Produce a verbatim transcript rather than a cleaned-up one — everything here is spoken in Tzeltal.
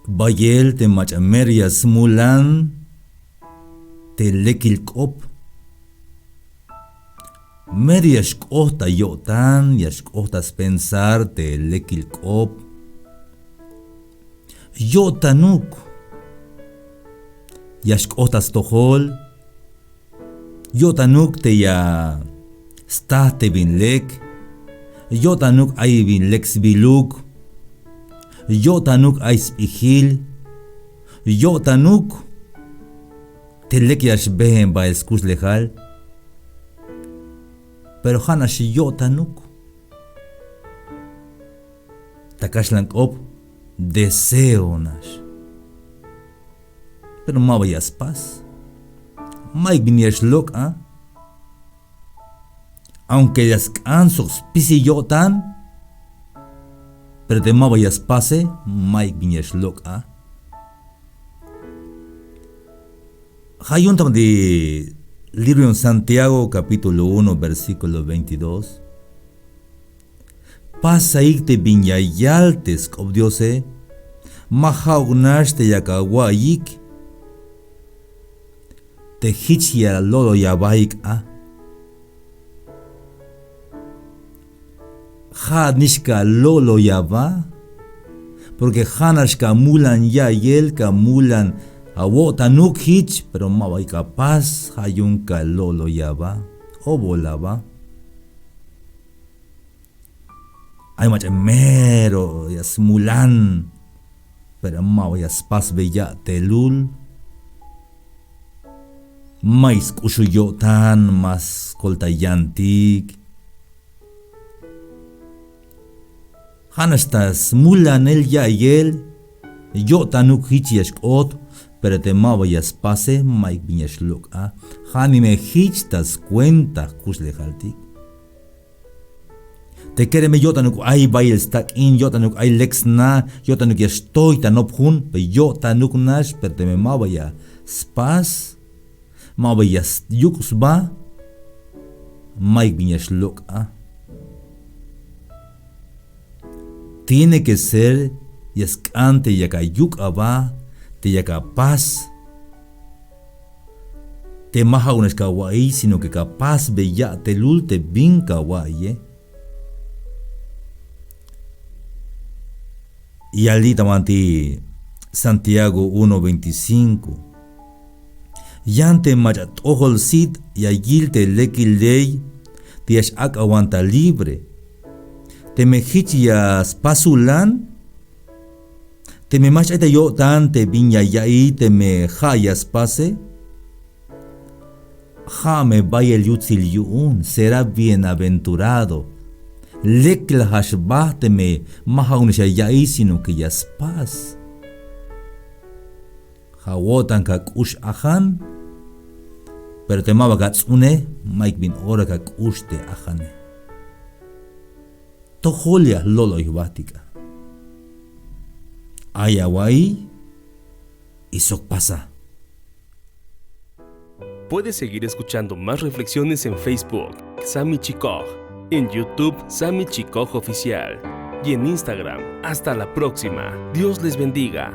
Bayel te mach'a mero ya smulan te lekil k'op. Mero ya xk'ot ta yo'tan, ya xk'ot ta spensar te lekil k'op. Yo'tanuk ya xk'ot ta stojol. Yo'tanuk te ya sta te bin lek. Yo'tanuk ay bin lek sbiluk. Yo'tanuk ay sbijil. Yo'tanuk te lek ya xbeen bael skuxlejal. Pero ja' nax yo'tanuk. Ta kaxlan k'op, deseo nax. Pero ma ba ya spas. Mayuk bin ya xlok' a. Aunque ya sk'an sok spisil yo'tan, pero te ma ba ya spase, mayuk bin ya xlok' a. Ja' yu'un ta banti libro yu'un Santiago capítulo uno versículo veintidós. Pasaik te bin ya yal te sk'op Diose. Ma ja'uk nax te yak awa'iyik te jich ya lo'loy abaik a. Ja' nix ka lo'loy aba. Porque ja' nax ka mulan ya'iyel, ka mulan awo'tanuk jich, pero ma ba ka pas. Ja' yu'un ka lo'loy aba, obol aba. Ay mach'a mero ya smulan, pero ma ba ya spasbe ya'telul. Mayuk sk'uxul yo'tan, ma skoltay yantik. Ja' nax ta smulanel ya'iyel, yo'tanuk jich ya xk'ot, pero te ma ba ya spase, mayuk bin ya xlok' a. Ja' nime jich ta skuenta jkuxlejaltik. Te kereme yo'tanuk ay bayel stak'in, yo'tanuk ay lek sna, yo'tanuk ya xtoy ta nop jun, pero yo'tanuk nax, pero teme ma ba ya spas, ma ba ya yuk' sba, mayuk bin ya xlok' a. Tiene que ser ya sk'an te yak ayuk' aba, te yak apas. Te ma ja'uk nax ka wa'iy, sino que ka pasbe ya'telul te bin ka wa'iye. Yal li' ta banti Santiago uno veinticinco. Yan te mach'a t'ojol sit ya yil te lekil ley te ya x-ak'awan ta libre. Teme jich ya spasulan, teme ma xch'ay ta yo'tan te bin ya ya'iy, teme ja' ya spase, ja' me bayel yutsil yu'un, será bienaventurado. Lek la ja' xbajt teme ma ja'uk nax ya ya'iy, sino que ya spas. Ja' awo'tan ka k'ux ajan, pero te ma ba ka ts'une, mayuk bin ora ka k'ux te ajane. Tojol ya jlo'loy jbatik a. Ay awa'iy y sok pasa. Puedes seguir escuchando más reflexiones en Facebook, Sami Chikoj, en YouTube, Sami Chikoj Oficial, y en Instagram. Hasta la próxima. Dios les bendiga.